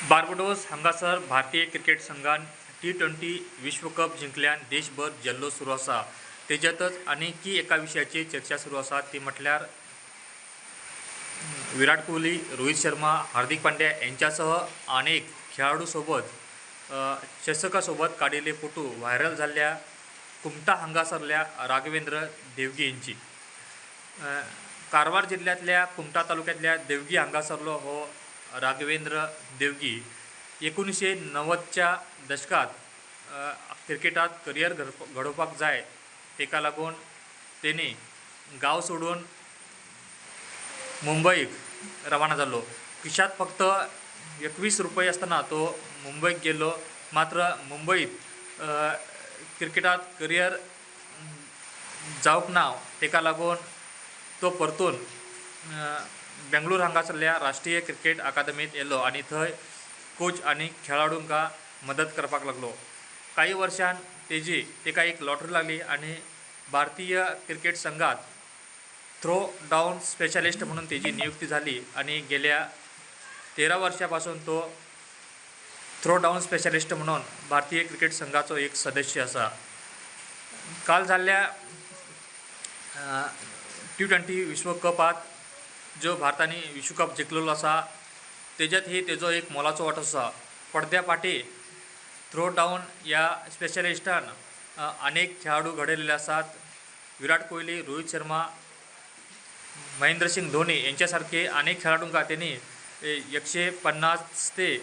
बार्बडोस हांगासर भारतीय क्रिकेट संघान टी20 विश्वकप जिखल्यान देशभर जल्लोश सुरू आसा. तेज्यातच आनीकी एका विशयाची चर्चा सुरू आसा, ती म्हटल्यार विराट कोहली, रोहित शर्मा, हार्दिक पांड्या यांच्यासह अनेक खेळाडूसोबत चषकासोबत काढलेले फोटो व्हायरल झालेल्या कुमटा हांगासरल्या राघवेंद्र देवगी यांची. कारवार जिल्ह्यातल्या कुमटा तालुक्यातल्या देवगी हांगासरलो हो राघवेंद्र देवगी 1990च्या दशकात क्रिकेटात करियर घडोवपाक जाय तेका लागून तेणी गांव सोडून मुंबईक रवाना जालो. खिशात फक्त 21 रुपये आसतना तो मुंबईक गेलो. मात्र मुंबईत क्रिकेटात करियर जावंक ना, तेका लागून तो परतून बेंगलोर हांगासरल्या राष्ट्रीय क्रिकेट अकादमीत येयलो आनी थंय कोच आनी खेळाडूंका मदत करपाक लागलो. काही वर्षान तेजी तेका एक लॉटरी लागली आनी भारतीय क्रिकेट संघात थ्रो डाऊन स्पेशलिस्ट म्हणून त्याची नियुक्ती झाली आणि गेल्या 13 वर्षापासून तो थ्रो डाऊन स्पेशलिस्ट म्हणून भारतीय क्रिकेट संघाचो एक सदस्य आसा. काल जाल्ल्या टी20 विश्वकपात जो भारतांनी विश्वकप जिखलेलो आसा, तेज्यात ही तेजो एक मोलाचो वांटो आसा. पडद्या फाटी थ्रो डाऊन ह्या स्पेशलिस्टान अनेक खेळाडू घडयलेले आसात. विराट कोहली, रोहित शर्मा, महेंद्रसिंग धोनी यांच्यासारखे अनेक खेळाडूंका त्यांनी 150 ते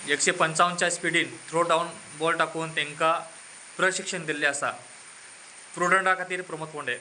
155च्या स्पिडीन थ्रो डाऊन बॉल टाकून तांकां प्रशिक्षण दिल्लें आसा. प्रुडंटा खातीर प्रमोद पोंडे.